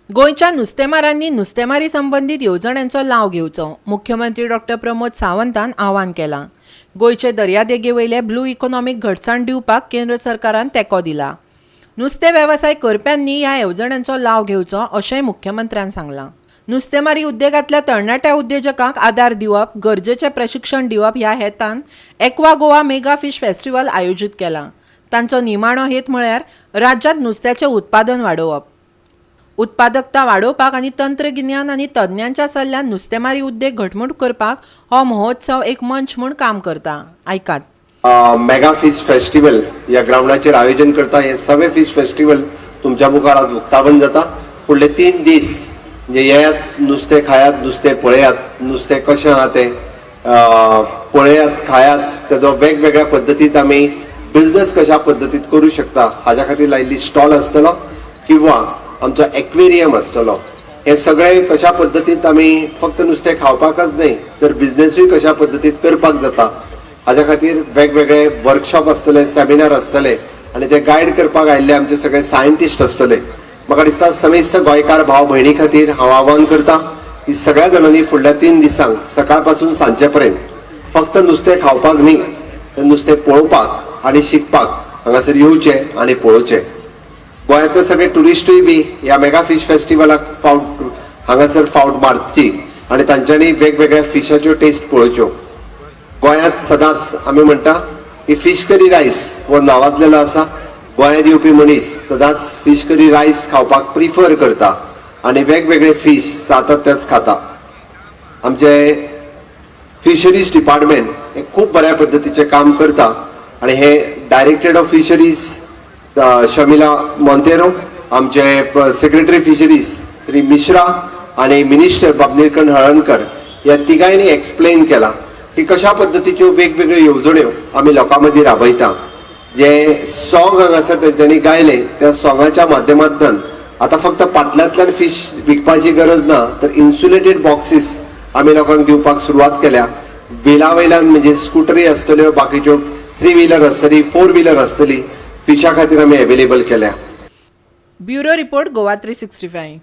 गोंयच्या नुस्तेमारांनी नुस्तेमारी संबंदीत येवजण्यांचो लाव घेवचो, मुख्यमंत्री डॉक्टर प्रमोद सावंतान आवाहन केलां. गोंयचे दर्यादेगे वयले ब्लू इकॉनॉमीक घटसाण दिवपाक केंद्र सरकारान तेंको दिला. नुस्तें वेवसाय करप्यांनी ह्या येवजण्यांचो लाव घेवचो अशेंय मुख्यमंत्र्यान सांगलां. नुस्तेमारी उद्देगांतल्या तरणाट्या उद्देजकांक आदार दिवप, गरजेचें प्रशिक्षण दिवप ह्या हेतान Aqua Goa mega fish festival आयोजीत केलां. तांचो निमाणो हेत म्हळ्यार राज्यांत नुस्त्याचें उत्पादन वाडोवप. उत्पादकता वाडोवपाक आनी तंत्रगिन्यान आनी तज्ञांच्या सल्ल्यान नुस्तेमारी उद्देग घटमूट करपाक हो महोत्सव एक मंच म्हूण काम करता. आयकात. मेगा फिश फेस्टिवल ह्या ग्रावंडाचेर आयोजन करता. हे सगळे फिश फेस्टिवल तुमच्या मुखार आज उक्तावण जाता. फुडले 3 दीस म्हणजे येयात, नुस्तें खायात, नुस्तें पळयात, नुस्तें कशें आहा तें पळयात, खायात. तेजो वेगवेगळ्या पद्दतीत आमी बिझनस कशा पद्दतीत करूं शकता हाज्या खातीर लायिल्ली स्टॉल आसतलो किंवा आमचो एक्वेरियम आसतलो. हे सगळे कशा पद्दतीत आमी फक्त नुस्तें खावपाकच न्हय तर बिझनेसूय कशा पद्दतीत करपाक जाता हाज्या खातीर वेगवेगळे वर्कशॉप आसतले, सेमिनार आसतले आनी ते गायड करपाक आयिल्ले आमचे सगळे सायंटिस्ट आसतले. म्हाका दिसता, समेस्त गोंयकार भाव भयणी खातीर हांव आवाहन करता की सगळ्या जाणांनी फुडल्या 3 दिसांक सकाळ पासून सांजे पर्यंत फक्त नुस्तें खावपाक न्ही तर नुस्तें पळोवपाक आनी शिकपाक हांगासर येवचें आनी पळोवचें. गोंयांतले सगळे ट्युरिस्टूय बी ह्या मेगा फिश फेस्टिवलाक फावट हांगासर फावट मारची आनी तांच्यांनी वेगवेगळ्या फिशाच्यो टेस्ट पळोवच्यो. गोंयांत सदांच आमी म्हणटा की फिश करी रायस हो नांवाजलेलो आसा. गोंयांत येवपी मनीस सदांच फिश करी रायस खावपाक प्रिफर करता आनी वेगवेगळे फिश जातात तेच खाता. आमचे फिशरीज डिपार्टमेंट हे खूब बऱ्या पद्दतीचें काम करता आनी हे directorate of fisheries Shamila Monteiro, आमचे सेक्रेटरी फिशरीज श्री मिश्रा आनी मिनिस्टर बाब निळकंठ हळर्णकर ह्या तिगांयनी एक्सप्लेन केला की कशा पद्दतीच्यो वेगवेगळ्यो येवजण्यो आमी लोकां मदीं राबयता. जे सॉंग हांगासर तेंच्यांनी गायलें, त्या सॉंगाच्या माध्यमांतल्यान आतां फक्त पाटल्यांतल्यान फिश विकपाची गरज ना तर इन्सुलेटेड बॉक्सीस आमी लोकांक दिवपाक सुरवात केल्या. विला वयल्यान म्हणजे स्कुटरी आसतल्यो, बाकीच्यो थ्री व्हिलर आसतली, फोर व्हिलर आसतली, फिशा खातीर आमी अवेलेबल केल्या. Bureau report, Goa 365.